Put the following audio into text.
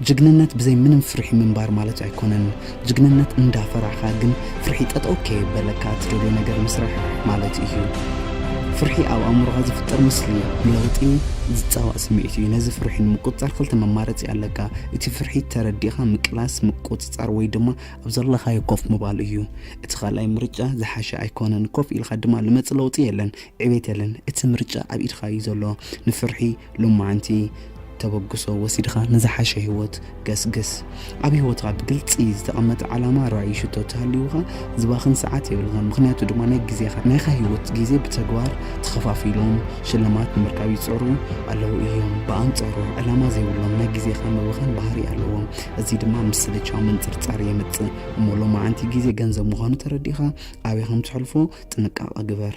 ጅግንነት ብዘይ ምንም ፍርሒ ምንባር ማለት ኣይኮነን። ጅግንነት እንዳፈራሕኻ ግን ፍርሒ ጠጠው ከየበለካ ትደልዮ ነገር ምስራሕ ማለት እዩ። ፍርሒ ኣብ ኣእምሮኻ ዝፍጠር ምስሊ፣ ንለውጢ ዝጻዋእ ስምዒት እዩ። ነዚ ፍርሒ ንምቁጽጻር ክልተ መማረጺ ኣለካ። እቲ ፍርሒ ተረዲእኻ ምቅላስ፣ ምቁጽጻር ወይ ድማ ኣብ ዘለኻዮ ኮፍ ምባል እዩ። እቲ ካልኣይ ምርጫ ዝሓሸ ኣይኮነን። ኮፍ ኢልካ ድማ ልመጽእ ለውጢ የለን፣ ዕቤት የለን። እቲ ምርጫ ኣብ ኢድኻ እዩ ዘሎ። ንፍርሒ ሎማዓንቲ ተበግሶ ወሲድኻ ንዝሓሸ ህይወት ገስግስ። ኣብ ህይወትካ ብግልጺ ዝተቐመጠ ዓላማ ራእይ ሽቶ ተሃልዩካ ዝባኽን ሰዓት የብልካን። ምኽንያቱ ድማ ናይ ግዜኻ፣ ናይኻ ህይወት ግዜ ብተግባር ተኸፋፊሎም ሽልማት ንምርካብ ይጽዕሩ ኣለዉ እዮም። ብኣንጻሩ ዕላማ ዘይብሎም ናይ ግዜኻ ምብኻን ባህሪ ኣለዎም። እዚ ድማ ምስልቻው ምንጽርጻር የምጽእ። እሞ ሎማዓንቲ ግዜ ገንዘብ ምዃኑ ተረዲእኻ ኣበይ ከም ትሕልፎ ጥንቃቐ ግበር።